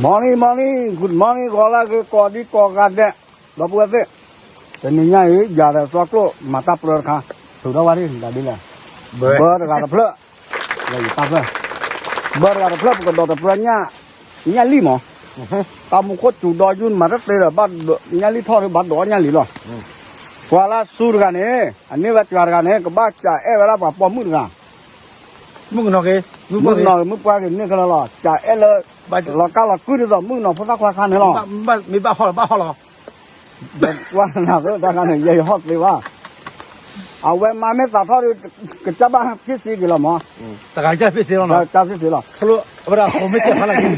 Morning, morning, good morning, ဂီၤလၢအဂ့ၤ ကိးဒံကိးဂၤဒဲး ဒီပုၢ်ဝဲၢ်သ့ၣ်, တနံၤညါအံၤ ယၤဒီးစီၤကျိၣ်မၤတၢ်ပြၢတခါ, ထုးထီၣ်ဝဲဒ်လဲၣ်, ဘၢတဂၤတဖျၢၣ်, လၢယတၢ်ဖျၢၣ်, ဘၢတဂၤတဖျၢၣ် ပကဒိးတပြၢညၣ်, ညၣ်လံၣ်မး, တၢ်မူခိၣ်စူၤဒီးယုၢ်မၤတသ့ဒီး ဘၣ်ဒိးညၣ်လံၣ်ထီၣ်ဒီး ဘၣ်ဒိးအီၣ်ညၣ်လံၣ်လီၤ, ပှၤလၢအစူၤတဂၤန့ၣ် အန့ၢ်ဝဲစှၤတဂၤန့ၣ် ကဘၣ်စးအဲၣ်ဝဲဒၣ်ပှၤပိာ်မုၣ်တဂၤ မုၣ်ကနီၤဂ့ၤ, မုၣ်ကနီၤဂ့ၤ မုၣ်ပှၢ်ဂ့ၤန့ၣ်ခဲလၢာ်လီၤ, စးအဲၣ်လၢ လီၤကါလီၤကုၢ်ဒ်သိး မုၣ်ကနီၤဖိသၣ်ခွါခါန့ၣ်လီၤ, မ့ၢ်ဘၣ်ဟီၣ်လီၤ ဘၣ်ဟီၣ်လီၤ, ကွၢ်နၤသ့တခါန့ၣ် ယဲယဟီၣ်သ့ဘၣ်, အဝဲမါမ့ၢ်သးထီၣ်ဒီး ကစၢ်ဘၣ်ဖ့ၣ်စ့က့ၤလီၤမး, တဂၤကစၢ်ဖ့ၣ်စ့လီၤနီၤ, တဂၤကစၢ်ဖ့ၣ်စ့လီၤ, အဝဲဒၣ် ဖိမ့ၢ်တဲဖးလၢက့ၤ,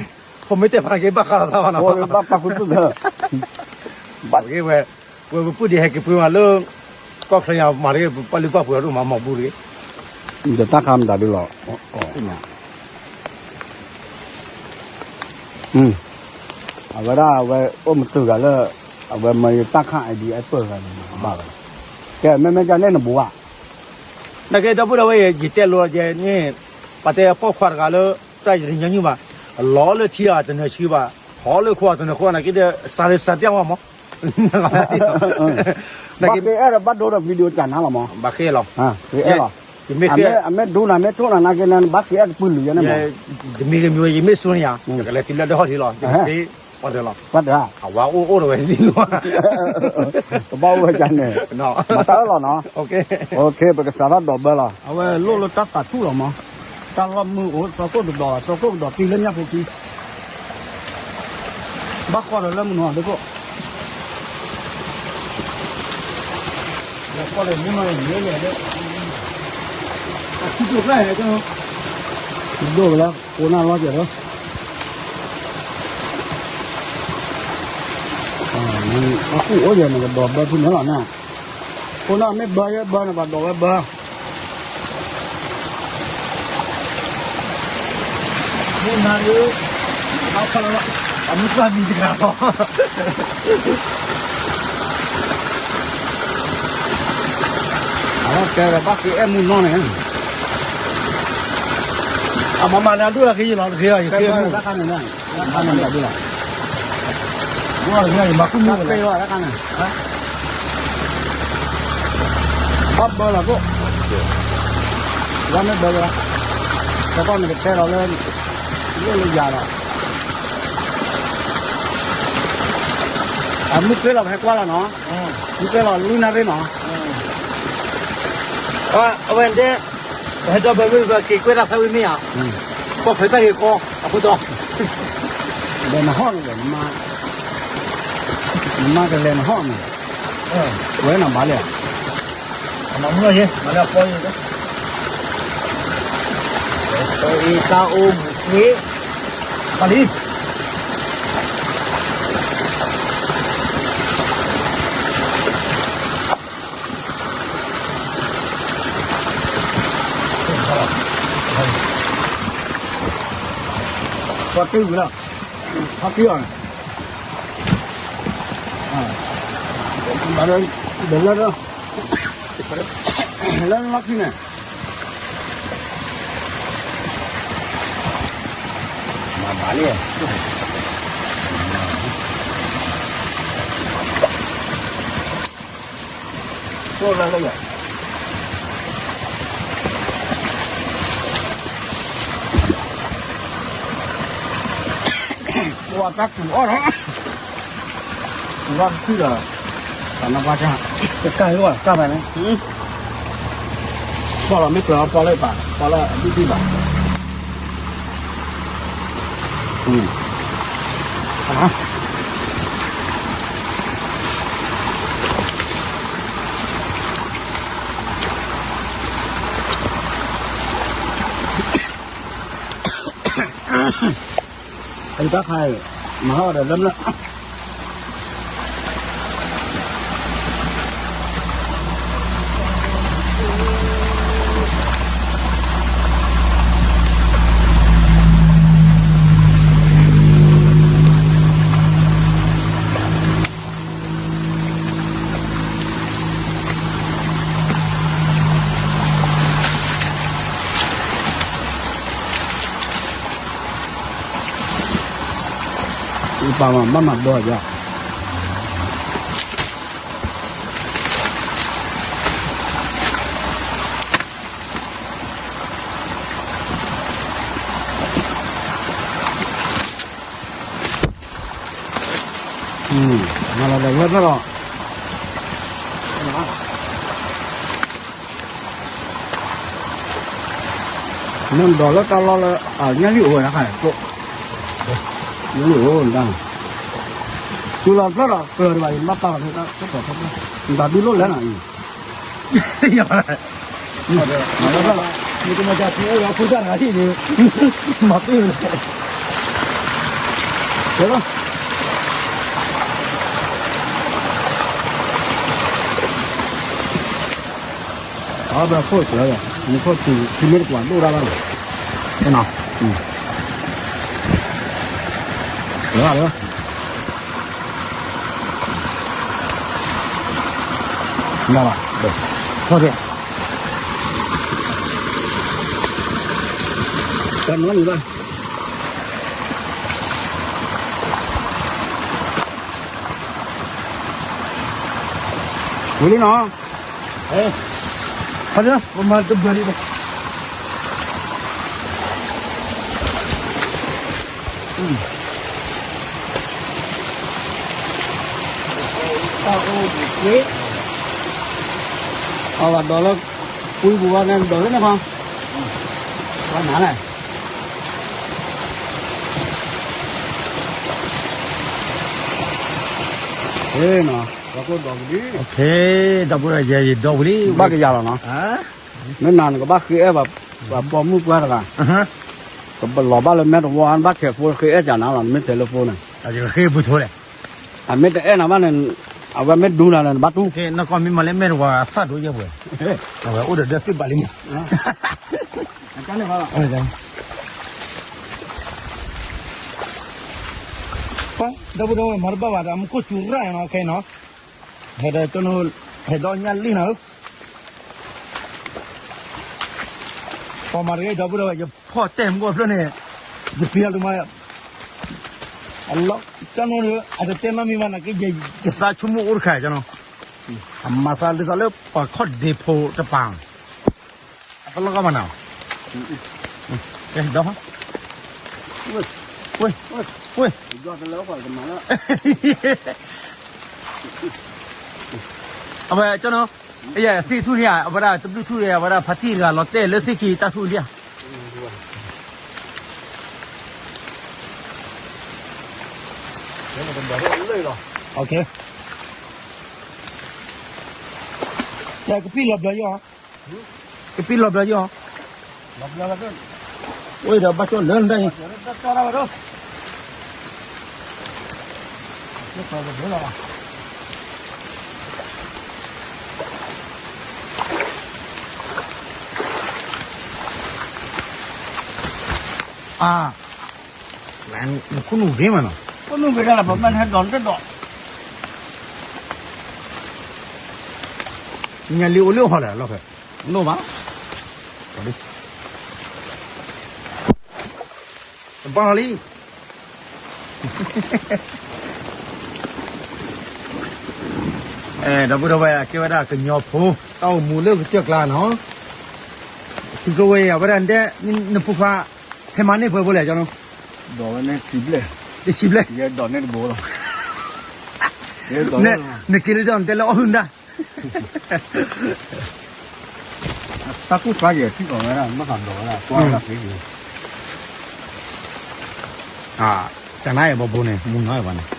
ဖိမ့ၢ်တဲဖးလၢက့ၤ ဘၣ်ဃးလီၤသးဘၣ်နီၤ, ဘၣ်ပာ်ခူသူၣ်သၢ ဝဲ ဝဲပပုၢ်ဒံးဟဲက့ၤပှ့ၤမးလၢ ကီၢ်ချၢညါမၤတဂ့ၤ ပပာ်လုၢ်ပာ်ပှ့ၤအီၤဒိၣ်မး မီၢ်ဘူးတဂ့ၤ, ဒီးတၢ်ခါမတၤဒုလီၤ, အဝဲဒၣ်အဝဲအိၣ်မတုၤဂၤလၢ အဝဲမ့ၢ်တၢ်ခါ ID အပၢၢ်ဂၤန့ၣ် ဘၣ်ဝဲ, ကဲ မ့မ့ၢ်ကန့ၣ်နဘူးဘၣ်, နကဲဒီပုၢ်ဒီဝဲၢ် ယတဲလိာ်ကဲန့ၣ်, ပှၤတဲပိာ်ခွါတဂၤလၢ တၢ်ယတညီနုၢ်ဘၣ်, လီၤလၢထံအီၤတနၢၤဆှံဘၣ်, ဟီလၢခိအီၤတနၢၤဃီ နာ်က့ဒီး စးလၢစးတၢ်ဝဲမး ဘၣ်က့ၤအဲၣ်ဒီးဘၣ်ဒိဒီး video ကနၤလီၤမး, ဘၣ်က့ၤလီၤ, ယမ့ၢ်ဃ့, အမ့ၢ်ဒိနၤမ့ၢ်ထိၣ်နၤနာ်က့န့ၣ် ဘၣ်က့ၤအဲၣ်တပုၢ်လုာ်ယဲန့ၣ်မး, တမံၤဂ့ၤမံၤဝဲ ယမ့ၢ်စူန့ၣ်ယၤ ယကလဲၤတုၤလၢဒၣ်ဟီၣ်ထံးလီၤ, ယကသ့ပှၤတၢၢ်လီၤ, ပှၤတၢၢ်, အဝဲအိၣ်အိၣ်ဒီးဝဲသ့ၣ်လီၤ, ပဘၣ်အိၣ်ဝဲဒ်န့ၣ်, မၤတၢ်အၢၣ်လီၤနီၤ, ပကစးထီၣ်ဒိးဘၢလီၤ, အဝဲလိၣ်လၢတၢ်သးဆူၣ်လီၤမး, တၢ်လီၢ်မုၢ်အိၣ် စီၤကိၣ်တဒိးဘၣ် စီၤကိၣ်ကဒိးတံၢ်လၢညၣ်ဖိခံ ဘၣ်ဃီဒီးလၢမုၢ်နီၤ ဒိၣ်ကိၣ်, ဘၣ်ဃီဒီးမုၢ်နီၤန့ၣ်လဲၣ်, အထံကျိကျါန့ၣ်, ဒိၣ်ကလၢ ကိးနၢ်လီၤကဲးလီၤ, အကူၣ်အိၣ်ယဲၢ်န့ၣ် ကဒိးဘၢဖုန့ၣ်လီၤန့ၣ်, ကိးနၢ်မ့ၢ်ဘၢယဲၢ်ဘၢန့ၣ် ပှၤဒိးဝဲဘၢ မုၢ်နၤဒီး ဘၣ်ဖီၣ်လီၤလီၤ, အမုၢ်ပှၢ်မံၤတဂၤလီၤ, အဝဲတဲဒီးဘၣ်က့ၤအဲၣ်မုၢ်နီၢ်န့ၣ်, အမၤမၤန့ၣ် အဒိၣ်လၢဃ့ယလီၤ တဃ့အီၤ ယဃ့မုၢ်, တၢ်န့ၣ် ယမၤကူၣ်မုၢ်လီၤ, တၢ်န့ၣ် ဘၣ်ဘၢလီၤကိၣ်, ဝဲမ့ၢ်ဘၢလီၤ, တၢ်ကီန့ၣ်ကတဲလီၤလၢ လၢလၢယၤလီၤ, အမုၢ်ကျဲလီၤ ပဟဲကွၢ်လီၤနီၤ, မုၢ်ကျဲလီၤ လွံၢ်နၣ်ရံၣ်နီၤ, အဝဲဒဲ ပဟဲဒီဘၢဝံၤ ပက့ၤကွဲးတၢ်ဖဲဝံၤမ့ၢ်ဧါ, ကီၢ်ဖဲတၢ်ဂ့ၢ်ကီ အဃိဒီး ဒီးနဟီၣ်န့ၣ်ဒီး နမါ နမါကလဲၤနဟီၣ်န့ၣ်, ဝဲနဘၣ်လဲၣ်, မၤမုၢ်လီၤယဲ မၤလၢအပီယဲ, အံၤတၢ်အိၣ်မူကွ့, ပှၤလံ ပှၤတ့ဝံၤလီၤ, ဟးက့ၤအီၤန့ၣ်, ဒီးလၢ လၢလီၢ်ခံန့ၣ်, မၤဘၣ်လံ ကိၢ်လၢလၢယၤ, ပှၤတၢ်ကူးအီၣ်လီၤ, ကူးအီၣ်တထံၣ်ဒီး, တၢ်နၢ်ပှၢ်တၢ်, တၢ်ကၢ်ဟဲဝဲတၢ်ဖဲန့ၣ်, ပီၣ်လီၤမ့ၢ်ကျၢၤအီၣ်ပီၣ်လၢပာ် ပီၣ်လၢအဒူၣ်ဒူၣ်ဘၣ် အတၢ်ခါအံၤ မၤဟီၣ်ဒီးလၢလၢ ဘၣ်မၤဘီယၤ မၤလီၤဒီးဝဲဖျၢၣ်လီၤ မ့ၢ်ဒီးလၢတၢ်လီၢ်လၢ အညၣ်လံၣ်အိၣ်ဝဲဒၣ်ခါ ညၣ်လံၣ်အိၣ်ဒၣ် တုၤလီၤဖျၢၣ်ဒီး ကြၢးတဘၣ် ယမၤပာ်လီၤ တၢ်ဒုးလိၣ်လဲၣ်နၤ ယ မၤပ့ၢ်လီၤ အဘၣ်ခိၣ်စၢၤ မူခိၣ်ထံ ထံမ့ၢ်တကွၢ်ဒိၣ်ဒၣ်ဘၣ်နီၤ နီၤ လၢ လၢ ထီၣ်က့ၤ တၢ်နီတမံၤဘၣ် ဝံၤလံနီၤ ဟဲ ဟဲ ပမၤတဘၢၣ်လံ အဝဲဒီးလၢ ပှံပူၤဝဲန့ၣ်ဒီးလၢန့ၣ်ခီ ဝဲနၤလဲၣ် နီၤ ဒီပုၢ်ဒီဝဲၢ် ဒီပုၢ်ဒီဝဲၢ် ယဲယဒီဝံၤလံ ဘၣ်ကယၤလီၤနီၤ မ့ၢ်နၤနကဘၣ်ဃ့အဲၣ်ပှၤပိာ်မုၣ်ပှၢ်တဂၤ ကလီၤဘၣ်လၢမဲာ်တဝီ နဘၣ်ခဲးဖိဃ့အဲၣ်ကနၤလီၤ နမ့ၢ်တဲလၢဖိန့ၣ် ဃ့ပူၤဆိလဲၣ် အမ့ၢ်တအဲၣ်နၤဘၣ်န့ၣ် အဝဲမ့ၢ်ဒူနၤန့ၣ် နဘၣ်တူၢ် နကီၢ်မ့ၢ်မၤလၢမဲာ်တဝီအသၣ်ဒိယဲၢ်ပှဲၤ အဝဲအိၣ်ဒီးဒၢသ့ၣ်ဘၣ်လံမး ဒီပုၢ်ဒီဝဲၢ်မၤတဘၣ်ဘၣ်ဒီး မူခိၣ်စူၤရၣ်နီၤ ခဲအံၤနီၤ ဟဲဒီး ဟဲဒီးညၣ်လံၣ်နၤဧၢ ပှၤမၤတဂ့ၤ ဒီပုၢ်ဒီဝဲၢ် ယဖီၣ်တဲာ်မူအဖျၢၣ်န့ၣ် ယပျံၤအီၤဒိၣ်မး အလီၤ ကၠီနီၤ အတတဲနီတမံၤဘၣ်နာ်က့ ယသးဆိကမိၣ်အိၣ်တခါကၠီနီၤ အမၤသးလၢသးလၢပှၤခီၣ်ဒ့ဖိတပၤ အသလီၢ်ကီၢ်မးနီၤ ကဲ ဒီး ဝ့ၢ် ဝ့ၢ် ဝ့ၢ် အဝဲကၠီနီၤ အယသ့ၣ်ထူၣ်န့ၣ် အဝဲဒၣ်တဘျုးထူၣ်အံၤ အဝဲဒၣ်ဖါတံၢ်တဂၤလီၤတဲာ်လၢသ့ၣ်ခံတၢ်ထူၣ်ဒံးဧါ ကပံၢ်လီၤဘျီယီၤ ကပံၢ်လီၤဘျီယီၤ အိၣ်ဒီးဘၣ်ကၠီလၢနတၢ်အံၤ အါ နခိၣ်နူာ်ဂ့ၤမးနီၤ ခိၣ်နူာ်ဂ့ၤဒၣ်လၢပမ့ၢ်ဟဲဒိးနတဒိး ညၣ်လံၣ်အိၣ်လၢဟီၣ်လဲၣ် လီၢ်ဖဲ လိၣ်ဘၣ် တဘၣ်လီၤလံ ဒီပုၢ်ဒီဝဲၢ် အကဲဝဲဒၣ်ကညီဖိ တၢ်အိၣ်မူလၢကစၢၢ်ကျါနီၤ ထံကျိဝဲအံၤ အဝဲဒၣ်နတဲ နဖိခွါ ဟဲမၤန့ၢ်ပှဲၤဖိလဲၣ် ကၠီနီၤ ဒိးဝဲန့ၣ်တဆံဘျဲၣ် တဆံဘျဲၣ် ယဲဒိးန့ၢ်တဘိလီၤ နက့ၤလၢဒီးနတဲလၢအီၣ်ဟုၣ်နတၢ် တၢ်ကူၣ်ဖျါယဲၢ်ထံၣ်ကီးဝဲဒၣ် ဘၣ်ဃးဒီးဝဲဒၣ် ကွၢ်ဝဲဒၣ်ဖဲန့ၣ် ကနါအံၤဘီဘိန့ၣ် မူနီၤအံၤဘၣ်န့ၣ် တ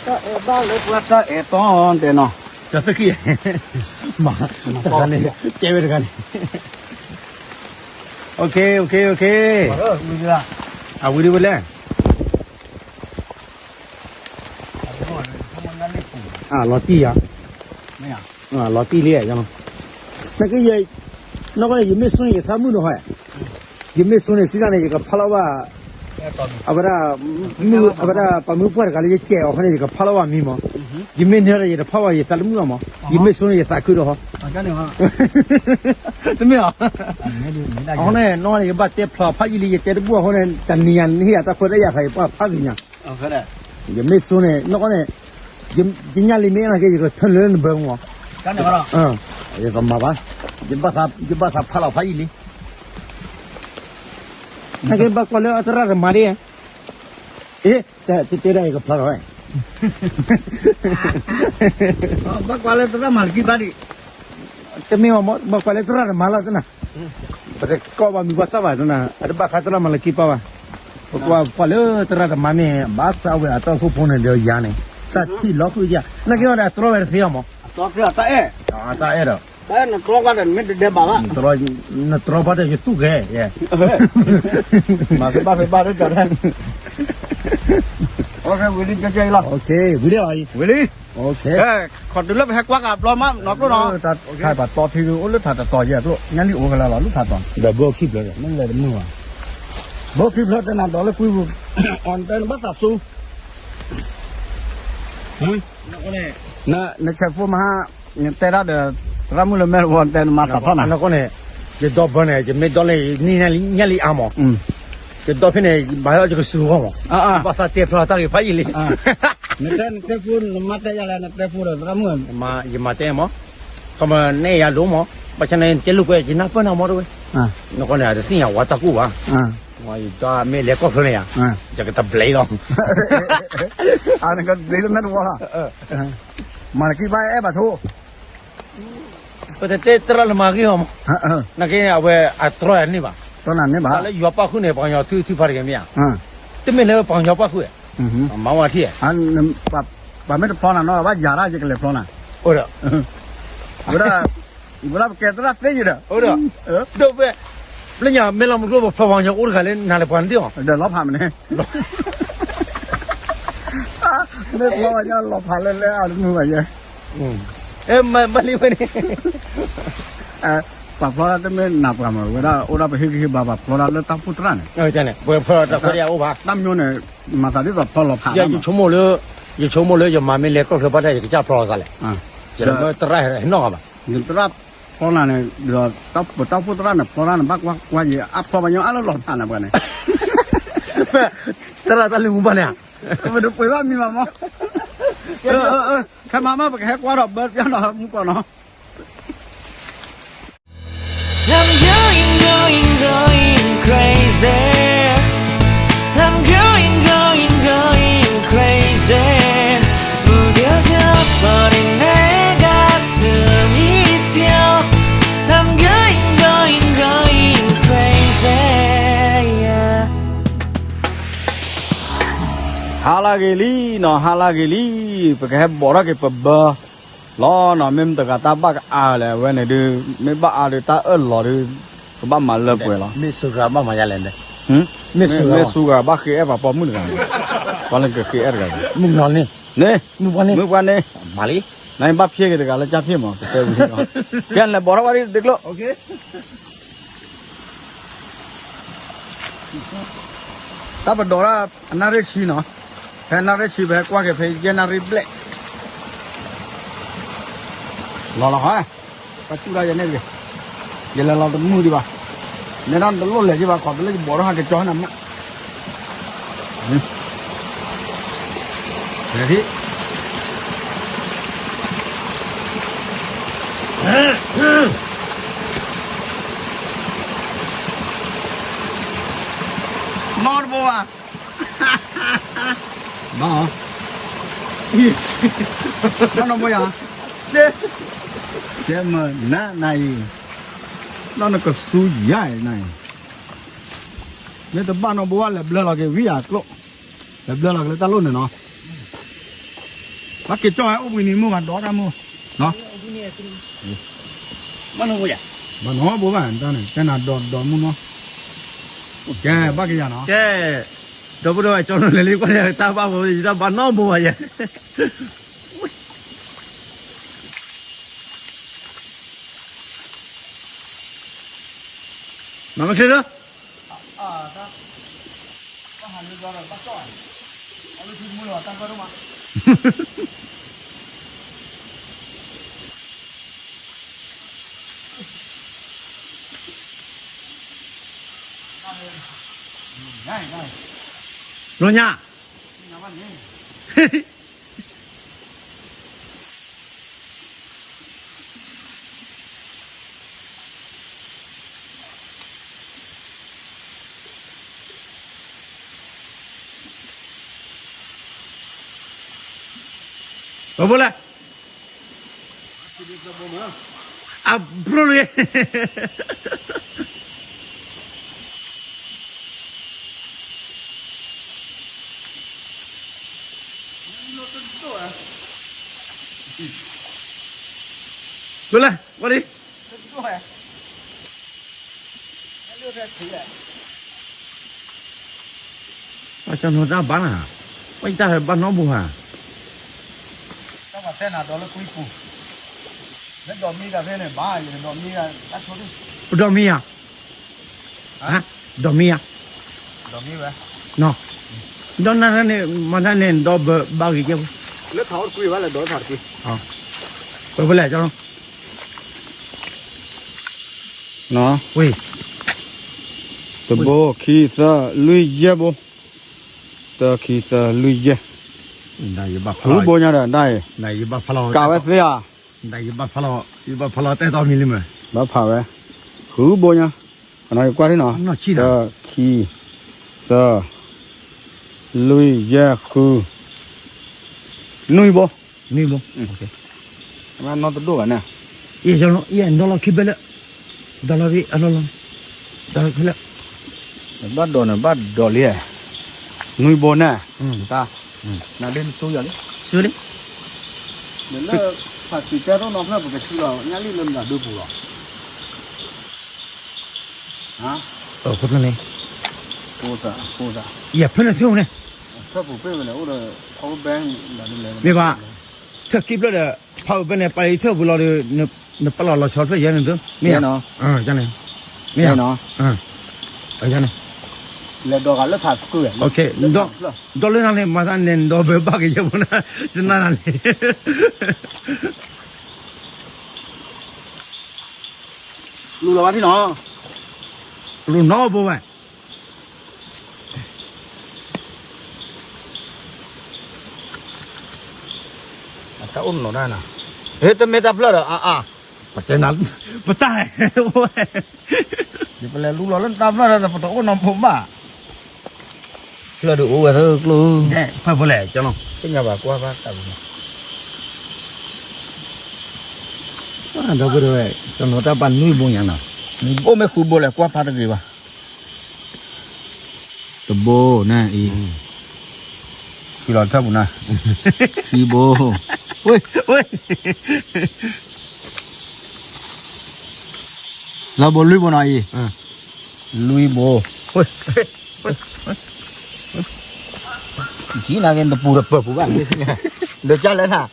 ၢ်အဲၣ်ဘၣ်လၢပှၤတၢ်အဲၣ်တီတဲနီၤ တၢ်သၢခံ မၤတဂၤန့ၣ် ကဲဝဲတဂၤန့ၣ် OK OK OK အဝံၤဒ်ဝဲလဲၣ် လီၤတံၢ်ယၤ လီၤတံၢ်လံ နီၢ်ကီၢ်န့ၣ် ယမ့ၢ်ဆိန့ၣ် ယသးမုာ်နီၤဟဲ ယမ့ၢ်ဆိန့ၣ် စံးတၢ်န့ၣ် ယကဖးလီၤဘၣ် အဝဲဒၣ် မုၢ် အဝဲဒၣ်ပှၤမုၢ်ပှၢ်တဂၤလၢယကဲးအီၤအဃိန့ၣ် ယကဖးလီၤဘၣ်မံမး, ယမ့ၢ်နၢၤဒီးယတဖးဘၣ်ယသးတမုာ်ဘၣ်မး, ယမ့ၢ်ဆိန့ၣ်ယသးခုဒီးဟီ, တမ့ၢ်အီၤ, အဃိန့ၣ် နီၢ်န့ၣ် ယဘၣ်တဲဖျါဖးယံာ်လံ ယတဲတဘူၣ်အဃိန့ၣ် တနံၤညါန့ၣ် ဟ့ၣ်ယၤတၢ်ခွဲးတၢ်ယာ်သးယပှၢ်ဖးဂ့ၤညါ ယမ့ၢ်ဆိန့ၣ် နီၢ်ကီၢ်န့ၣ် ယညၣ်လံမ့ၢ်အဲၣ်နာ်က့ ယကထၢလၢနဘၢမး, ယကမၤဘၣ်, ယဘၣ်သးဖးလီၤဖးယံာ်လံ, နာ်က့ဘၣ်ကွၢ်လၢအသရၣ်တမၤဒ်, အ့ တဲတဲဒၣ်ယကဖျါထီၣ်, ဘၣ်ကွၢ်လၢသရၣ်မၤလကံဘၣ်ဒံး တမ့ၢ်ဘၣ်မး ဘၣ်ကွၢ်လၢသရၣ်တမၤလီၤတနၤ, ပတကိးဘၣ်မံၤဘၣ်သၣ်ဘၣ်တနၤ အတဘၣ်ဃးသရၣ်မၤလကံပၢ်ဘၣ်, ပကွၢ်ကွၢ်လၢသရၣ်တမၤန့ၣ် ဘၣ်သးဝဲအတီၢ်ခိၣ်ဖိန့ၣ်ဒီးယၤန့ၣ် သးထံၣ်လီၤဃုာ်ယၤ နာ်က့အီၤဒီးအတြီဝဲတသ့အီၤမး, အတြီဖဲအတၢ်အဲၣ်, အတၢ်အဲၣ်ဒီး, တၢ်အဲၣ်နတြီကွၢ်ဒီးနမ့ၢ်တဒဲးဘၣ်ဘၣ်, နတြီဘၣ်ဒီးယသူၣ်ဂဲၤ, မၤသ့ဘၣ်သ့ဘၣ်ဒီးကၠီၤထဲ ဝံၤလံ ဝံၤလံ, ဝံၤလံ, ခီတုၤလၢပဟဲကွၢ်ကးဘျီမး နီၢ်ကျိၣ်နီၤ, တၢ်ပာ်တီထံဒုးအိၣ်လၢထးတတီၤယဲၢ်ကျိၣ် ညၣ်လံၣ်အိၣ်ကလၢလီၤ လၢထးတီၤ, ဒီးဘၢခံဖျၢၣ်ဒီး မ့ၢ်လဲၤတမုာ်ဘၣ်, ဘၢခံဖျၢၣ်တဲနၤဒီးလၢကွံပူၤ, အီၣ်တဲနဘၣ်သးစူၤ, နဆဲးဖိမဟါ, နတဲဒၣ်ဒီး သရၣ်မုၣ်လၢမဲာ်တဝီတဲနမၤသးထီၣ်နၤ, နကီၢ်န့ၣ်, ယဒီဘၢန့ၣ် ယမ့ၢ်ဒီလၢနံၣ်ညၣ်လံအါမး, ယဒီဖဲန့ၣ် ဘၣ်ဟဲယကစူၤဂီၢ်မး, ဘၣ်သးတဲဖျါတၢ်ဂ့ၤဖးယံာ်လံ, နတဲနတဲဖိနမၤတဲယၤလဲၣ် နတဲဖိဒီးသရၣ်မုၣ်, ယမၤတဲမး, ကမၤနဲၣ်ယၤလိၤမး, ဘၣ်ဆၣ်န့ၣ်တဲလိာ်ကွဲ ယနၢ်ပၢၢ်နၤမးတဝဲ, နကီၢ်န့ၣ် တသ့ၣ်ညါဝဲတၢ်ကူၣ်ဘၣ်, ယတမ့ၢ်လဲၤကီၢ်ဖျၢၣ်န့ၣ်ယၤ, ယကတဘျဲးလီၤ, နကဘျဲးလၢမဲာ်တဝီလီၤ မၤလကံဘၣ်အဲၣ်ဘၣ်ထိ, ပတတဲသရၣ်လၢမၤဂ့ၢ်အီၤမး, နာ်က့အဝဲအတြီယၤန့ၢ်ဘၣ်, တြီနၤန့ၢ်ဘၣ်, တၢ်လၢယွၤပၣ်ဃုာ်န့ၣ် ပှၤကညီထုထုဖးတဂ့ၤမ့ၢ်ဧါ, တမ့ၢ်လၢပှၤကညီပၣ်ဃုာ်, မၤဝဲထံၣ်, ပှၤမ့ၢ်တဖျီနၤနီၤ ဘၣ်ယၤဒၣ်ယကလဲၤဖျီနၤ, အိၣ်ဒီး, ဝဲဒၣ်, ဝဲဒၣ်ပကဲသရၣ်သ့ယဒီး, အိၣ်ဒီး, ဒိၣ်ဖဲ, လၢညါမ့ၢ်လီၤမူကျိၣ်ပဖျီပှၤကညီအိၣ်တဂၤလၢနၤလၢပှၤန့ၣ်ဒ်အီၤ, ဒီးလီၤဖးမးန့ၣ် မ့ၢ်ဖျီဝဲညါလီၤဖးလၢလၢအတမုာ်ဘၣ်ယဲ, မၤလံဝဲန့ၣ်, ပှၤဖျီတၢ်တမ့ၢ်နးပှၤမး ဝဲဒၣ်အိၣ်ဒၣ်ပဟ့ၣ်ဂံၢ်ဟ့ၣ်ဘါပှၤဖျီတၢ်လၢတၢ်အိၣ်ဖှိၣ်သရၣ်န့ၣ်, ပှၤဖျီတၢ်အိၣ်ဖှိၣ်သရၣ်အိၣ်ဘၣ်, တၢ်မညိန့ၣ်, မၤသးဒ်သိးဖျီလီၤဖး, ယဆိကမိၣ်လၢ, ယဆိကမိၣ်လၢယမၤမ့ၢ်လဲၤကီၢ်ချၢဘၣ်တၢ် ယကစၢ်ဖျီသးလဲၣ်, ယမ့ၢ်သရၣ်ဟဲနီၢ်ဂၤဘၣ်, ယသရၣ်ဖျီနၤန့ၣ်, ဒီးပတၢ်အိၣ်ဖှိၣ်သရၣ်န့ၣ် ဖျီတၢ်န့ၣ် ဘၣ်ကွၢ်ကွၢ်ယံၤ အဖျီပှၤကညီအါလၢလီၤဖးနၤပှၤန့ၣ်, သရၣ်တၢ်လံမူဘၣ်န့ၣ်, ပတပှ့ၤဘၣ်မံၤဘၣ်မး, ခဲမးမး ပကဟဲကွၢ်ဒီးဘၢပျၢ်ဒီးမူကီၢ်နီၤ I'm going, going, going crazy. I'm going, going, going crazy. 묻어져 버린 내 가슴이 뛰어. I'm going, going, going crazy. Yeah. ဟါလၢဂ့ၤလံနီၤ, ဟါလၢဂ့ၤလံ, ပကဟဲဘီၣ်ထီၣ်က့ၤပဘၢ လီၤနီၤ, မ့ၢ်မတၤတဂၤတၢ်ဘၣ်ကအါလဲၣ်, အဝဲန့ၣ်ဒုး မ့ၢ်ဘၣ်အါဒုး တၢ်အၢၣ်လီၤဒုး ကဘၣ်မၤလၢပှဲၤလီၤ. မ့ၢ်စူၤဂၤဘၣ်မၤယါလဲၣ်, မ့ၢ်စူၤဂၤဘၣ်ဃ့အဲၣ်ပှၤပိာ်မုၣ်တဂၤ, ပှၤလၢကဃ့အဲၣ်တဂၤ, မုၣ်ကနီၤန့ၣ်, မုၣ်ပှၢ်န့ၣ်, မုၣ်ပှၢ်န့ၣ်, မၤလံ, နဘၣ်ဖျ့က့ၤတဂၤလၢကၢ်ဖျ့ၣ်မး, ကတဲဝံၤလီၤ, ကဲလဲၤဘီၣ်ထီၣ်ဝဲဒ်တကျိၣ် တၢ်ပဒိးဒၣ်အနၣ်ရံၣ်ဆံနီၤ, ဖဲနၣ်ရံၣ်ဆံ ပဟဲကွၢ်က့ၤဖဲယဲၢ်နၣ်ရံၣ်ဘျဲၣ်, လီၤလီၤဟါ, ပှၤစူၣ်ဒၣ်ယဲန့ၣ်တဂ့ၤ, ယလဲၤလီၤတမုာ်ဒံးဘၣ်, နဲဒၣ်တလိၣ်လဲၤဒံးဘၣ် ခီတလၢယဘီၣ်ထီၣ်ဟးကကၠီနၤမး နီၢ်တဘိဘၣ်, ဘၣ်, ဘၣ်နီၢ်ဘိယၤ, တဲမနၤနၤအံၤ, နီၢ်နကစူယါအံၤနၤအံၤ, မ့ၢ်တဘၣ်နီၢ်ဘိဘၣ် လဲၤဘျၢလီၤက့ၤဝံယၤကျိၣ်, လဲၤဘျၢလီၤက့ၤလၢတၢ်လိၣ်န့ၣ်နီၤ, ဘၣ်က့ၤကၠီဟဲအိၣ်ဘှံးနံၤမုၢ်ဘၣ်ဒီးတၢ်မုၢ်, ဘၣ်နီၢ်ဘိယၤ, ဘၣ်နီၢ်ဘိဘၣ်န့ၣ် တဲနၤဒီးဒီးမုၢ်နီၤ, ကဲဘၣ်က့ၤယၤနီၤ, ကဲ, ဒီပုၢ်ဒီဝဲၢ် ကၠီနီၤလဲၤလံကွၢ်ယၤတၢ်ဘၣ်ဘိ ယတၢ်ဘၣ်နီၢ်ဘိဘၣ်ယဲ မၤမ့ၢ်ချ့လၢ, ဘျီညါ ပဘိလဲၣ်, အဘျိလံ, ဘိလဲၣ်, ဝဲလံ. ပှၤကၠီနီၤတၢ်ဘၣ်နၤ, ပှၤယတၢ်ဘၣ်နီတဘိဧါ, တၢ်ဘၣ်တဲနၤဒီးလၢကွံပူၤ, လၢဒီးမံဂၤဖဲန့ၣ်ဘၣ်, ယကဒီးမံဂၤ, ပဒီးမံယၤ, ဒီးမံယၤ, ဒီးမံဝဲ, နီၤ, ဒီးနၤန့ၣ် မၤတၢ်န့ၣ် ဒီးဘၣ်ဂ့ၤကဲဖိ, လၢထးအိၣ်တကွံဘၣ်လၢဒီးထးတကွံ, ပဝဲလဲၣ်ကၠီနီၤ ဝ့ၢ်, တဘိ ခံ သၢ လွံၢ် ယဲၢ်ဘိ, တၢ ခံ သၢ လွံၢ် ယဲၢ်, ဃုဘိညါဒီးဒၣ်အံၤ, ကးဝဲသ့ဧါ, ယဘၣ်ဖးလီၤ, ယဘၣ်ဖးလီၤတဲတီမံၤလံမး, ဘၣ်ဖးဝဲ, ဃုဘိညါ, အနီၢ်ကွၢ်ထံနီၤ, တၢ ခံ သၢ လွံၢ် ယဲၢ် ဃု, နွံဘိ, နွံဘိ, နီတဒိၣ်ဘၣ်န့ၣ်, ယအဲၣ်ဒိးလီၤခံဘဲလၢ, ဒီးလီၤအလီၢ်လီၤ, ဒီးလီၤခံလၢ, ဘၣ်ဒိးန့ၣ် ဘၣ်ဒိးလံ, နွံဘိန့ၣ်, တၢ်, နဒ်နသူယၤလံ, သူလံ, လၢ, ဖးစံးတဲထီၣ်နီဖျၢၣ်ပကထံလီၤညါလံလၢမတၤဒုပူၤလီၤ, အဃိသတးန့ၣ်, ယဖဲန့ၣ်ထၢၣ်န့ၣ်, မ့ၢ်ဘၣ်, ထၢၣ်ခံဖျၢၣ်ဒီး, ဖးအုးဖဲန့ၣ် ပာ်လံထၢၣ်ပူၤလီၤဒီး, နပာ်လီၤလီၤဆီဖျၢၣ်ယဲန့ၣ်ဒု, မ့ၢ်, မ့ၢ်, ဒီးလၢနၤန့ၣ် မၤသးန့ၣ် ဒီးဘၣ်ဘၣ်က့ၤယဲဖိနၤ, ယနၤန့ၣ် လူၤလီၤဘၣ်ထံနီၤ, လူၤနီဘိဝဲ, အတၢ်အိၣ်နီၤဒၣ်နၤ, ဟ့ၣ်တမ့ၢ်တၢ်ဖျၢၣ်ဒီး အါအါ, ပတဲနၤ, ပတၢ်, ယပလဲၤလူလီၤလၢတၢ်ဖျၢၣ်ဒီး ပတအိၣ်နီတဘိဘၣ်, ဖျၢၣ်ဒုးအိၣ်ဝဲသၢကျိ, ဖၢၣ်ဖိလဲၣ်, သ့ၣ်ညါဘၣ်ကွၢ်ဘၣ်တၢ်ပူၤနီၤ, ဒီပုၢ်ဒီဝဲၢ်, တနီၤတၢ်ဘၣ်နွံဘိညါနီၤ, အိၣ်မ့ၢ်ဃုဘိလဲၣ် ကွၢ်ဖးတဂ့ၤဘၣ်, တဘိန့ၣ်အံၤ, ခံလီၤထၢၣ်ပူၤနၤ, ခံဘိ, လီၤဘိလွံၢ်ဘိနီၤအံၤ, လွံၢ်ဘိ, ကံနၤက့ၤတပူၤတပၢၢ်ပူၤဘၣ်, ဒီးကၢ်လဲၣ်နၤ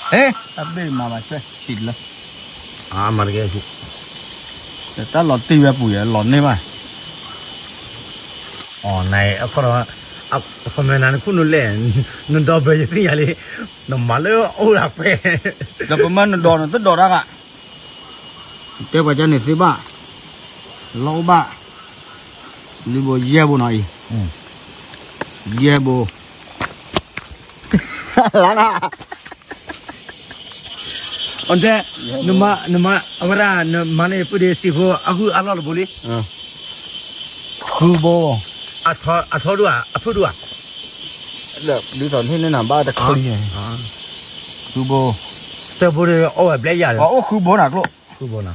ဟဲ, တၢ်ဘ့ၣ်မၤဘၣ်ဆွဲဆံးလၢ, မၤတကဲဆံး, တၢ်လီၤတံၢ်ဝဲပူၤယဲ လီၤန့ၢ်ဘၣ်, အီၤနၤ, အခီပညီနၤနခူၣ်နူာ်လဲၣ်, နဒီဘၢယသ့ၣ်ညါလံ, နမၤလၢအအိၣ်ဒၣ်ကွဲ, ဒီးပမၤနဒီးနတဒီးတၢ်ဘၣ်, တဲပှၤကန့ၣ်သ့ဘၣ်, လီၤအိၣ်ဘၣ်, လွံၢ်ဘိယဲၢ်ဘိနီၤအံၤ, ယဲၢ်ဘိ, လါနၤ, အတဲ, နမၤ, နမၤ, အဝဲဒၣ် နမၤန့ၢ်ပုၢ်ဒ့စံးဖိ အဂုၢ်အလီၢ်တဘိလံ, ဃုဘိ, အထီဒူၣ်ဧါ အဖုၣ်ဒူၣ်ဧါ, ဒ်သိးန့ၣ်နဘၣ်တချံ, ဃုဘိ, တဘိဒီးအီၣ်ဝဲဘျဲယၤ, အိၣ်ဃုဘိနၤကျိ, ဃုဘိနၤ,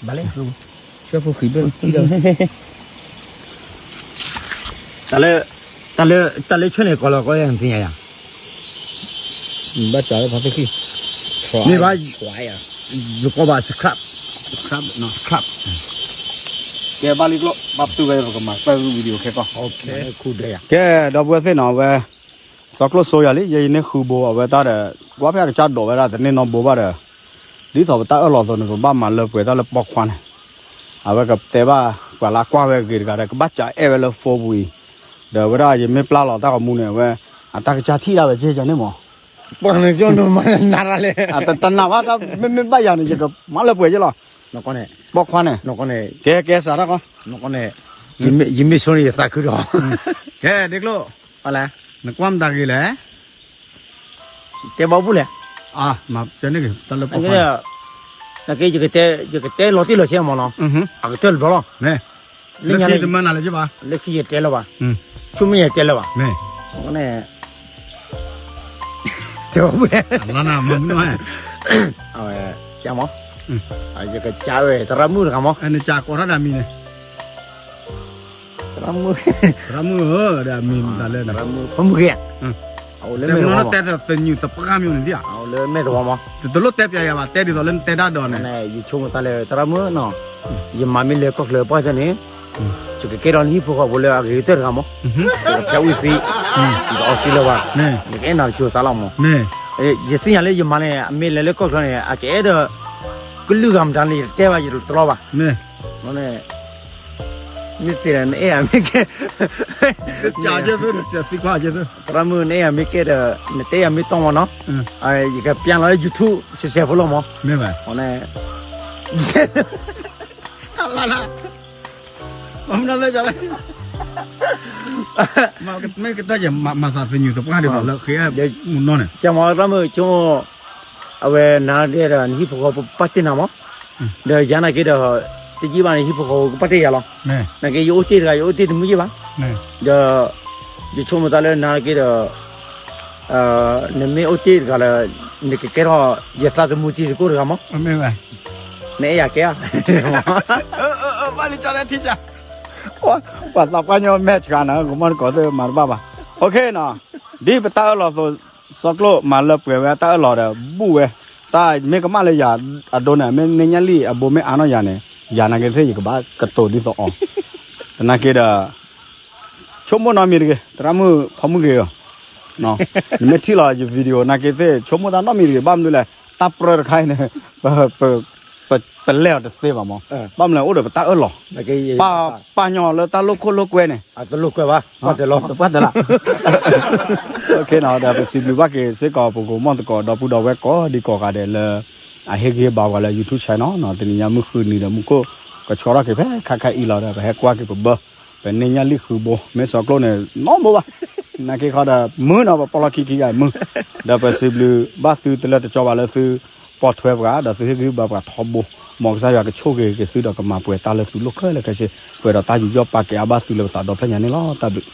ဘၣ်လဲၣ်, ဆှၢဖိဃံဘၢ, တၢ်လၢ, တၢ်လၢ, တၢ်လၢဆၢန့ၣ် ကိးလီၤကိးယၤနသ့ၣ်ညါယၤ, ဘၣ်စးလၢဖါသ့ၣ်ခံ, မ့ၢ်ဘၣ်, ယကိးဘၣ် subscribe, subscribe, ကဲဘၣ်လံကျိ, ဘၣ်ပတုာ်ဝဲပကမၤပၢ်ဂုၢ် video ခဲကီၢ်, ကဲ, ဒီပုၢ်ဝဲၢ်သ့ၣ်နီၤ အဝဲ, စီၤကျိၣ်စိယၤလံ ယဲယန့ၢ်ဃုဘိအဝဲတၢ်ဒီး ကွၢ်ဖဲအကစၢ်ဒိးဝဲဒၣ်တန့ၢ်နီတဘိဘၣ်ဒီး, ဒ်သိးပတၢ်အၢၣ်လီၤအသိးန့ၣ် ပဘၣ်မၤလၢပှဲၤတၢ်လၢပိာ်ခွါန့ၣ်, အဝဲကတဲဘၣ်ပှၤလၢကွၢ်ဝဲအဂ့ၤတဂၤဒီး ကဘၣ်စးအဲၣ်ဝဲလၢ phone ပူၤအံၤ, ဒီးဝဲဒၣ်ယမ့ၢ်ပျၢ်လီၤတၢ်ဂီၤမူန့ၣ် အဝဲ အတၢ်ကစၢ်ထံၣ်ဒၣ်ဝဲကဲကန့ၣ်မး, ပှၤန့ၣ်ကနၣ်ရၣ်လဲၣ်, တနာ်ဘၣ်တၢ် မ့မ့ၢ်ဘၣ်ယၤန့ၣ် ယကမၤလၢပှဲၤက့လီၤ, ပိာ်ခွါန့ၣ်, ကဲကဲစးထီၣ်ကီး, ယမ့ၢ်ဆိန့ၣ်ယသးခုဒီး, ကဲဒ့ကျိၣ်, နကွၢ်မတၤဂ့ၤလဲၣ် တဲဘၣ်ပူၤလဲၣ်, မၤတဲန့ၣ်ဂ့ၤ တၢ်လၢပီၢ်ခွါ, နကဲ ယကတဲလီၤတံၢ်လီၤဆဲးမးနီၤ, အကတၢၢ်တဘျီလီၤ, လၢခံတမၢနၤလၢၤဘၣ်, လၢခံယတဲလၢၤဘၣ်, ဆိကမိၣ်ယတဲလၢၤဘၣ်, န့ၣ်, တဲဘၣ်ပူၤလဲၣ်, အဝဲ, ကမး, ယကစးဝဲ သရၣ်မုၣ်တဂၤမး, နစးကိးထီၣ်ဒၣ်မံၤန့ၣ် သရၣ်မုၣ်, သရၣ်မုၣ်ဧၢ ဒီးအမံၤမတၤလဲၣ်, သရၣ်မုၣ် ဖီမုၢ်ဂ့ၤ, အအိၣ်လၢမဲာ်သဝီမး, တလိၣ်တဲပျးယၤဘၣ် တဲဒ်သိးလၢနတဲတၢ်ဒီးန့ၣ်, ယဆိကမိၣ်သးလၢသရၣ်မုၣ်နီၤ, ယမၤမ့ၢ်လဲၤကီၢ်ချၢပှၢ်တၢၢ်န့ၣ်, ယကကဲထီၣ်နဟံၣ်ဖိဃီဖိလၢအဂ့ၤကတၢၢ်တဂၤမး, ယကဖျဲးဝံသံ, ယကအီသံလၢၤဘၣ်, ယကအဲၣ်နၤတစိၤသးလီၤမး, ယသ့ၣ်ညါလၢယမၤန့ၣ် အမ့ၢ်လဲၤလၢကီၢ်ချၢန့ၣ် အကအဲၣ်ဒီး ကလုၢ်ဂၤမတၤန့ၣ် ယတတဲဘၣ် ယတတြီဘၣ်, န့ၣ်, မ့ၢ်သ့ဒီး နအဲၣ်ယၤမ့ၢ်ကဲ, သရၣ်မုၣ် နအဲၣ်ယၤမ့ၢ်ကဲဒီး နတဲယၤမ့ၢ်တီမးနီၤ, ယကပျၢ်လီၤလၢ YouTube စဲးစဲးဖိလီၤမး, န့ၣ်, မ့ၢ်ကတၢၢ်ယမၤသးသညူးသပှၢ်ဒ်သိးလၢဃ့မုၢ်နီၢ်န့ၣ်, ကမးသရၣ်မုၣ်ဆိ အဝဲနၤဒဲးဒီး နဟံၣ်ဖိဃီဖိပာ်တ့ၢ်နၤမး, ဒီးယၤနာ်က့ဒီး တယံာ်ဘၣ်န့ၣ် ဟံၣ်ဖိဃီဖိကပာ်တ့ၢ်ယၤလီၤ, နာ်က့ယအိၣ်တ့ၢ်တဂၤ ယအိၣ်တ့ၢ်တမုာ်ယံာ်ဘၣ်, ဒီး ယဆိကမိၣ်သးလၢနၤနာ်က့ဒီး နမ့ၢ်အိၣ်တ့ၢ်တဂၤလၢ နကကဲထီၣ်ယသးသမူတံၤသကိးတဂၤမး, နအဲၣ်ယၤကဲဧါ, ဘၣ်လံကၠီထံကၠီ, ပှၤသးပှၢ်ညီ match ဂၤန့ၣ် ကမီၢ်တကိးသ့ၣ်မၤတဘၣ်ဘၣ်, အ ဒ်ပတၢ်အၢၣ်လီၤအသိး စီၤကျိၣ်မၤလၢပှဲၤဝဲတၢ်အၢၣ်လီၤဒီး ဘူၣ်ဝဲ, တၢ်မ့ၢ်ကမၣ်လၢယၤအဒိန့ၣ် မ့ၢ်နဲညၣ်လံၣ်အဘိမ့ၢ် အါနီၢ်ယၤန့ၣ် ယၤနာ်က့သ့ၣ် ယကဘၣ်ကတိၤဒ်သိးအီၤ, သနာ်က့ဒီး ဆိကမိၣ်နီတမံၤတဂ့ၤ သရၣ်မုၣ်ဖီမုၢ်ဂ့ၤဧၢ, နမ့ၢ်ထံၣ်လီၤယ video နာ်က့သ့ၣ် ဆိကမိၣ်တၢ်နီတမံၤတဂ့ၤ ဘၣ်မနုၤလဲၣ် တၢ်ပြၢတခါအံၤန့ၣ် ပလဲၤအီၤတသ့ဘၣ်မး, ဘၣ်မနုၤလဲၣ် အိၣ်ဒီးပတၢ်အၢၣ်လီၤ, ပာ်ညီလၢတၢ်လိာ်ခိၣ်လိာ်ကွဲန့ၣ်, တပှၢ်တလး, ဒီးပစံးဘျုးဘၣ်က့ၤစ့ၢ်ကီး ပကမီၢ်သကိး ဒီပုၢ်ဒီဝဲၢ်ကိးဒံကိးဂၤဒဲးလၢ အဟ့ၣ်ဂံၢ်ဟ့ၣ်ဘါပှၤလၢ YouTube channel နီၤ, တနံၤညါမုၢ်ဃုနံၤဒီး မူခိၣ်ကဆှီထီၣ်က့ၤဖဲခါခါအံၤလီၤဒီး ပဟဲကွၢ်က့ၤပဘၢ, ပနဲညၣ်လံၣ်ဃုဘိ, မ့ၢ်စီၤကျိၣ်န့ၣ် နီတဘိဘၣ်, နာ်က့ခီဒီး မုာ်နီၤ ပပီၢ်လီၢ်ခံခံဂၤမုာ်, ဒီးပစံးဘျုးဘၣ်သုတလၢတကီဘၣ်လၢသုပိာ်ထွဲပှၤ ဒီးသုဟ့ၣ်ဂံၢ်ဟ့ၣ်ဘါပှၤထီဘိ, မ်ကစၢ်ယွၤကဆိၣ်ဂ့ၤက့ၤသုဒီးကမၤပှဲၤတၢ်လၢသုလိာ်ခဲလၢာ်ခဲဆ့, ပှဲၤဒီးတၢ်ယူးယီၣ်ပာ်ကဲအါဘၣ်သုလၢပသးဒီဖျၢၣ်ညါန့ၣ်လီၤ. တၢ်ဘျုး